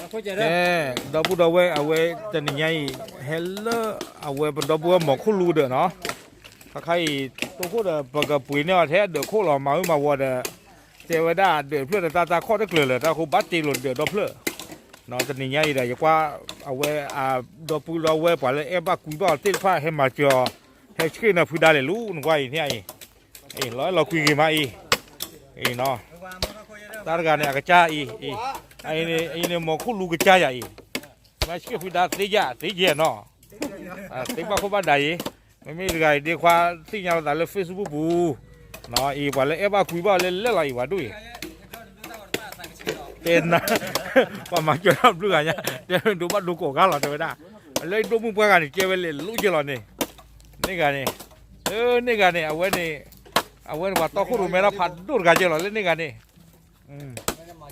ကဲ, ဒီပုၢ်ဒီဝဲၢ် အဝဲတနံၤညါအံၤ ဟဲလၢအဝဲပဒီပုၢ်ဝဲၢ်မီၤခိၣ်လူဒၢးနီၤ, ခါခါအံၤ တိခိၣ်ဒီးပကပှ့ၤန့ၢ်အီၤထဲဒၢးခိၣ်လီၤ မၤဝံၤမၤဝီၤဒီး တဲဝဲဒၣ်ဒၢးတဖျၢၣ်ဒီးတၢ်တၢ်ခီၣ်တကျၢၤလၢာ် တၢ်ဃိဘၣ်တ့လိာ်ဒၢးဒီဖျၢၣ်, တနံၤညါအံၤဒီး ယကွၢ်အဝဲအဒီပုၢ်ဒီဝဲၢ် ပှၤလၢအဲၣ်ဘၣ်ကွံဘၣ်အီၤသ့ၣ်တဖၣ် ဟဲမၤစၢၤအီၤ, ဟဲဆှ့ၣ်နၤဖုဒါလဲၣ်လူး နကွၢ်အံၤန့ၣ်အံၤ, လီၤအဲၣ်လီၤကွံဂ့ၤမးအံၤ, အံၤနီၤ, တၢ်တဂၤန့ၣ် အကစၢ်အံၤ, အံၤန့ၣ်မီၤခိၣ်လူကစၢ်ယၤအံၤ, မၤဆှ့ၣ်ဖုဒါသ့ယဲၢ်သ့ယဲၢ်နီၤ, သ့ဘၣ်ခိၣ်ဘၣ်ဒါအံၤ, မ့မ့ၢ်တဂၤအံၤ ဒ့ခွါသ့ၣ်ညါလီၤသးလၢ Facebook ပူၤ, အံၤပှၤလၢအဲၣ်ဘၣ်ကွံဘၣ်အီၤလၢလဲၣ်လီၤအံၤ ပှၤဒိၣ်အံၤ တဲနၤ, ပှၤမၤစၢၤထီၣ်ဘျုးဂၤညါ, တဲဝဲဒိးဘၣ်ဒိကိးဂၤလီၤ တဲဝဲဒၣ်, လၢဒိၣ်မုၣ်ပှၢ်ဂၤန့ၣ် ကဲဝဲလဲၤလိၣ်ကဲလီၤန့ၣ်, န့ၢ်ဂၤန့ၣ်, လၢန့ၢ်ဂၤန့ၣ် အဝဲန့ၣ်, အဝဲန့ၣ်ပှၤတီခိၣ်ရိၣ်မဲထီၣ်ဖးဒိၣ်တဂၤကဲလီၤ လၢန့ၢ်ဂၤန့ၣ်, မီၤကၠီနီ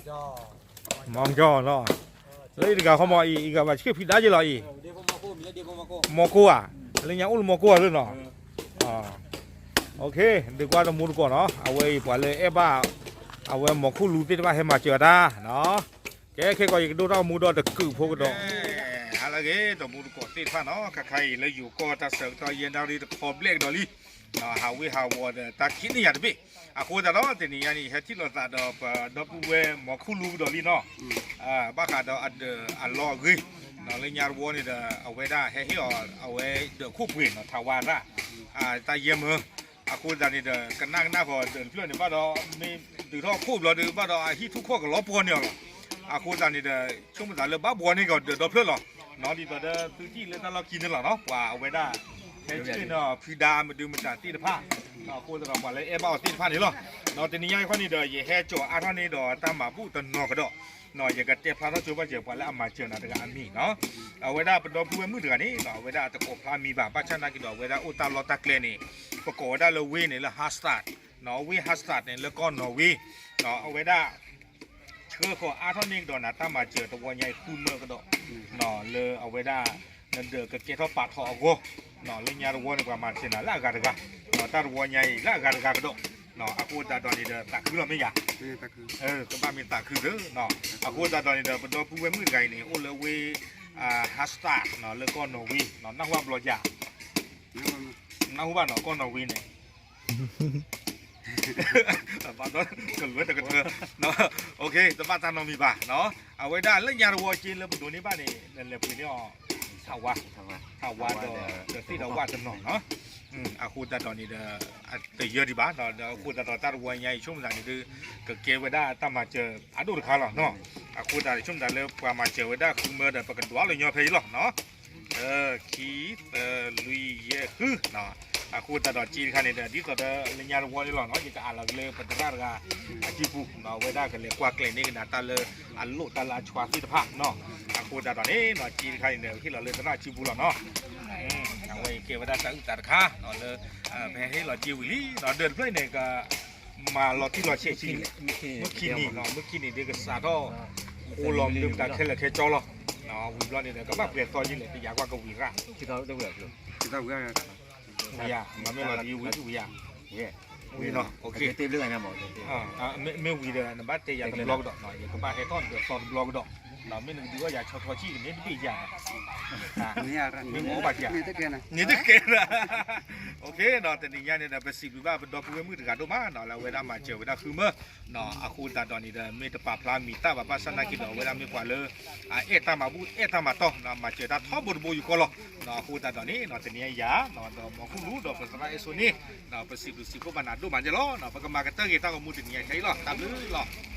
ၤ, လၢအံၤတဂၤဃီမီၤအံၤ အံၤဂၤဘၣ်ဆှ့ၣ်ဖုဒါကဲလီၤအံၤ, မီၤကိၢ်ဧါ, လၢညါအိၣ်လၢမီၤကိၢ်ဧါလၢနီၤ ဒုးကွၢ်တမူတကိးနီၤ အဝဲအံၤပှၤလၢအဲၣ်ဘၣ်, အဝဲမီၤခိၣ်လူသ့ၣ်တဖၣ်ဟဲမၤစၢၤတၢ်, ကဲခဲကီး ယကဒိၣ်ထီၣ်မူဒီးတကုးဖိကဒီး, ဟါလၢအဂ့ၤ တမူတကိးသ့ၣ်တဖၣ်နီၤ ခါခါအံၤလၢယိၤကီၢ်တၢ်ဆၢကတီၢ်ယဲၢ်နၣ်ရံၣ်တခီဘျဲၣ်ကဒီးလံ, ဟးဝ့ၢ်ဟးဝီၤဒီးတၢ်ခံးန့ၢ်ယၤတဘ့ၣ်, အဃိသတးဒီးတနံၤညါန့ၣ် ယဟဲထံၣ်လိာ်သးဒီးပဒီပုၢ်ဝဲၢ်မီၤခိၣ်လူကဒီးလံနီၤ, ဘၣ်ဃးဒီးအဒၢးအလီၢ်အဂ့ၢ်, လၢညါတဝီန့ၣ်ဒီး အဝဲဒၣ်ဟဲဟ့ၣ်အီၤ အဝဲဒၢးခိၣ်ပှ့ၤနီၤ ထးဝါရၣ်, တၢ်ယဲၢ်မၢ, အဃိသတးန့ၣ်ဒီး ကနၣ်ကနၣ်ဃီဒၢးတဖျၢၣ်န့ၣ် ဘၣ်ဒီးမ့ၢ်ဒုးထီၣ်ခိၣ်ဘျီဒီး ဘၣ်ဒီးအဟံၣ်ထူၣ်ခီၣ်ကလီပှီၢ်န့ၢ်အီၤလီၤ, အဃိသတးန့ၣ်ဒီး ဆိကမိၣ်သးလၢဘၣ်ဘှီန့ၢ်ကီးဒၢးဒီဖျၢၣ်လီၤ, ဒ်သိးဒီးသုထံၣ်လၢတၢ်လီၢ်ခံန့ၣ်လီၤနီၤ ပှၤအဝဲဒၣ် ဟဲဆှ့ၣ်နီၤဖုဒါမဒုမတၤသ့ၣ်တဖၣ်, အဃိသတးဒီးပှၤလၢအဲၣ်ဘၣ်အီၤသ့ၣ်တဖၣ်န့ၣ်လီၤ, တနံၤညါအံၤခီန့ၣ်ဒီး ယဟဲကၠီၤအါထီၣ်န့ၢ်ဒီးတၢ်မၤဘူၣ်တနီၤကဒီး, ယကတဲဖျါထီၣ်ကၠိဘၣ်စၢၤပှၤလၢအမၤစၢၤနၤတဂၤအမံၤနီၤ, အဝဲဒၣ်ပဒီပုၢ်ဝဲၢ်မုၣ်တဂၤန့ၣ် အဝဲဒၣ်တကိးဖျါမံၤဘၣ် ဘၣ်ဆၣ်နာ်က့ဒီး အဝဲဒၣ်အိၣ်တၢ်လီၢ်တၢ်ကျဲန့ၣ် ပကိးဝဲဒၣ်လၢဝ့ၢ်န့ၣ်လၢ Hastad, ဝ့ၢ် Hastad န့ၣ် လၢကီၢ်နီၣ်ဝ့, အဝဲဒၣ် ဆှၢဃီၤအါထီၣ်န့ၢ်ကဒီးနၤတၢ်မၤစၢၤတဝီညါအံၤဃုမၢကဒီး, လၢအဝဲဒၣ် နဒၢးကကဲထီၣ်ပာ်ထီၣ်အဂီၢ်, လၢညါတဝီန့ၣ် ပှၤမၤစၢၤနၤလၢအဂၤတဂၤ, တၢ်တဝီညါအံၤလၢအဂၤတဂၤကဒီး, အဃိသတးဒီးန့ၣ်ဒီး သးခုလီၤမ့ၢ်ယၤ, ကဘၣ်မ့ၢ်သးခုသၢ, အဃိသတးဒီးန့ၣ်ဒီး ပဒီပုၢ်ဝဲၢ်မုၣ်တဂၤအံၤန့ၣ် အိၣ်လၢဝ့ၢ် Hastad လၢကီၢ်နီၣ်ဝ့, နၢ်ဟူဘၣ်ဘျီယၤ, နၢ်ဟူဘၣ်နီၤ ကီၢ်နီၣ်ဝ့န့ၣ် ကလဲၤတကတၢၢ်, တဘၣ်တၢ်နီတမံၤဘၣ်, အဝဲဒၣ်လၢညါတဝီက့လၢပဒိးန့ၢ်ဘၣ်န့ၣ် နလဲၤပှ့ၤန့ၢ်အီၤ ထးဝါ, ထးဝါဒီး ဒီးသ့ၣ်ဒီးဝၣ်တနီၤနီၤ, အဃိသတးဒီးန့ၣ်ဒီး တယၢဒံးဘၣ်, အဃိသတးဒီးတၢ်တဝီညါအံၤ ဆိကမိၣ်သးန့ၣ်ဒီး ကကဲဝဲဒၣ်တၢ်မၤစၢၤအဒိၣ်တခါလီၤ, အဃိသတးဆိကမိၣ်သးလၢပှၤမၤစၢၤဝဲဒၣ်ဃုမၢဒီး ပကဒွးလၢညီဖဲအံၤလီၤ တၢ ခံ သၢ လွံၢ် ယဲၢ် ဃု, အဃိသတးဒီးစ့တခါန့ၣ်ဒီး ဒ်သိးဒီးလၢညါတဝီန့ၣ်လီၤနီၤ ယကအးလီၤက့ၤလၢပသရၣ်တဂၤအစုပူၤ, အဝဲဒၣ်ကလဲၤကွၢ်ကျဲၤန့ၢ်ကဒါတၢ်လၢအလိၣ်တၢ်လၢအဆွါသ့ၣ်တဖၣ်နီၤ, အဃိသတးဒီးန့ၣ်နီၤ စ့တခါန့ၣ်ဒီး ဟ့ၣ်လီၤလၢသရၣ်စုပူၤလီၤနီၤ, အဝဲအံၤကဲဝဲဒၣ်တၢ်အုၣ်သးတခါလၢ ပဟဲဟ့ၣ်လီၤစ့ဝံၤလံ, ဒီးဒၢးတဖျၢၣ်အံၤန့ၣ်က မၤလီၤတံၢ်လီၤဆဲးဆံး, မုၢ်ခံနံၤ, မုၢ်ခံနံၤဒ်ကစးထီၣ် အိၣ်လီၤမုၢ်တၢ်ခဲလၢာ်ခဲကၠီလီၤ, ဝံၤဘျီန့ၣ်ဒီး ကဘၣ်ပှဲၤသီဒ်လဲၣ် တယာ်ကွၢ်ကဝံၤရၣ်, ဝံၤ, မ့ၢ်လီၤဒ်ဝံၤဝံၤဧါ, ဝံၤနီၤ, မ့ၢ်ဝံၤဒီး နဘၣ်တဲယၤတဘျီကဒီး, ယကဘၣ်ဟဲထီၣ်ဒီးသီတဘျီကဒီး, မ့ၢ်နကဒုးအီၣ်ယၤဆီထီဆံၣ်ကန့ၢ်တဘ့ၣ်ယၤ, မ့ၢ်မ့ၢ်အိၣ်ဘၣ်ယၤ, န့ၣ်တကဲ, တနံၤညါန့ၣ်ဒီး ပစံးဘျုးဘၣ်ပဒီပုၢ်ဝဲၢ်မုၣ်တဂၤဒိၣ်မးနီၤ လၢအဝဲဒၣ်မၤစၢၤဝဲဒၣ်ဃုမၢ, အဃိသတးဒီးန့ၣ်ဒီး မ့ၢ်တပာ်ဖျါမံၤသၣ်ဘၣ် ဘၣ်ဆၣ်နာ်က့ဒီး အဝဲဒၣ်မ့ၢ်ပှၤလၢ အဲၣ်တၢ်မၤဘူၣ် အဲၣ်တၢ်မၤတီၢ် မၤစၢၤတၢ်ထီဘိတဘိယူၢ်ဃီလီၤ, အဃိသတးဒီးန့ၣ် တနံၤညါယၤ ဒီးမီၤခိၣ်လူ ဒီးပသရၣ်အဲၣ်စိန့ၣ် ပစံးဘျုးစံးဖှိၣ်ဘၣ်နၤဒိၣ်မးန့ၣ်လီၤ, ပကမၤကတၢၢ်ဂ့ၤတၢ်ဂီၤမူတနံၤညါခဲအံၤလီၤ, တၢ်ဘျုးလီၤ.